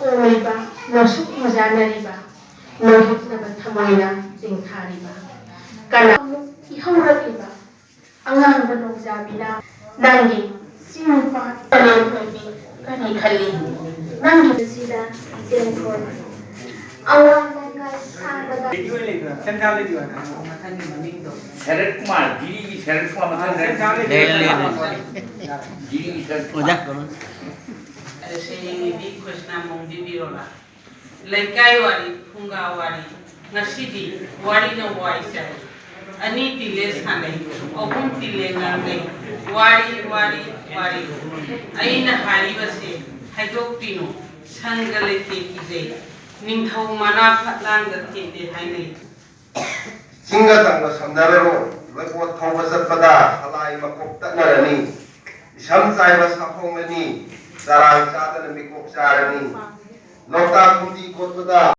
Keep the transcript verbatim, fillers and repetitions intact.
ꯎꯔꯤꯕ, ꯅꯣꯁꯨꯛ ꯅꯨꯡꯖꯥꯅꯔꯤꯕ, ꯅꯣꯍꯤꯛꯅꯕ ꯊꯃꯣꯏꯅ ꯆꯤꯡꯊꯥꯔꯤꯕ, ꯀꯅꯥ ꯑꯃꯨꯛ ꯏꯍꯧꯔꯛꯂꯤꯕ ꯑꯉꯥꯡꯕ ꯅꯣꯡꯖꯥꯕꯤꯅ ꯅꯪꯒꯤ ꯆꯤꯡ ꯄꯥꯠ ꯄꯂꯦꯝ ꯑꯣꯏꯕꯤ ꯀꯔꯤ ꯈꯜꯂꯤ? ꯅꯪꯒꯤ ꯑꯁꯤꯗ ꯆꯦꯟꯈ꯭ꯔꯣ꯫ ꯑꯋꯥꯡ ꯂꯩꯉꯥꯏ ꯁꯥꯡꯕꯗ ꯁꯔꯠ ꯀꯨꯃꯥꯔ, ꯖꯤꯔꯤꯒꯤ ꯁꯔꯠ ꯀꯨꯃꯥꯔ ꯃꯊꯪ ꯂꯩ, ꯂꯩ, ꯂꯩ꯫ ꯖꯤꯔꯤꯒꯤ ꯁꯔꯠ ꯀꯨꯃꯥꯔ꯫ ꯑꯣꯖꯥ꯫ ꯑꯗ ꯁꯩꯔꯦꯡ ꯏꯕꯤ ꯈꯣꯏꯁꯅꯥ ꯃꯣꯡꯕꯤ ꯕꯤꯔꯣꯂꯥ꯫ ꯂꯩꯀꯥꯏ ꯋꯥꯔꯤ, ꯐꯨꯡꯒꯥ ꯋꯥꯔꯤ꯫ ꯉꯁꯤꯗꯤ ꯋꯥꯔꯤꯅ ꯋꯥꯏ ꯆꯥꯏ꯫ ꯑꯅꯤ ꯇꯤꯜꯂꯦ ꯁꯥꯟꯅꯩ, ꯑꯍꯨꯝ ꯇꯤꯜꯂꯦ ꯉꯥꯡꯅꯩ꯫ ꯋꯥꯔꯤ, ꯋꯥꯔꯤ, ꯋꯥꯔꯤ꯫ ꯑꯩꯅ ꯍꯥꯏꯔꯤꯕꯁꯦ ꯍꯥꯏꯗꯣꯛꯄꯤꯅꯨ, ꯁꯪꯒ ꯂꯩꯇꯦ ꯀꯤꯖꯩ꯫ ꯅꯤꯡꯊꯧ ꯃꯅꯥ ꯐꯠꯂꯥꯡꯗ ꯊꯦꯠꯂꯦ ꯍꯥꯏꯅꯩ꯫ ꯆꯤꯡꯒ ꯇꯝꯒ ꯁꯝꯅꯔꯔꯣꯏ, ꯂꯣꯏꯄꯣꯠ ꯊꯧꯕ ꯆꯠꯄꯗ ꯁꯂꯥꯏ ꯃꯀꯣꯛ ꯇꯠꯅꯔꯅꯤ, ꯏꯁꯝ ꯆꯥꯏꯕ ꯁꯥꯐꯣꯡꯂꯅꯤ, ꯆꯔꯥꯡ ꯆꯥꯗꯅ ꯃꯤꯀꯣꯛ ꯆꯥꯔꯅꯤ, ꯂꯣꯛꯇꯥꯛ ꯐꯨꯝꯗꯤ ꯀꯣꯠꯄꯗ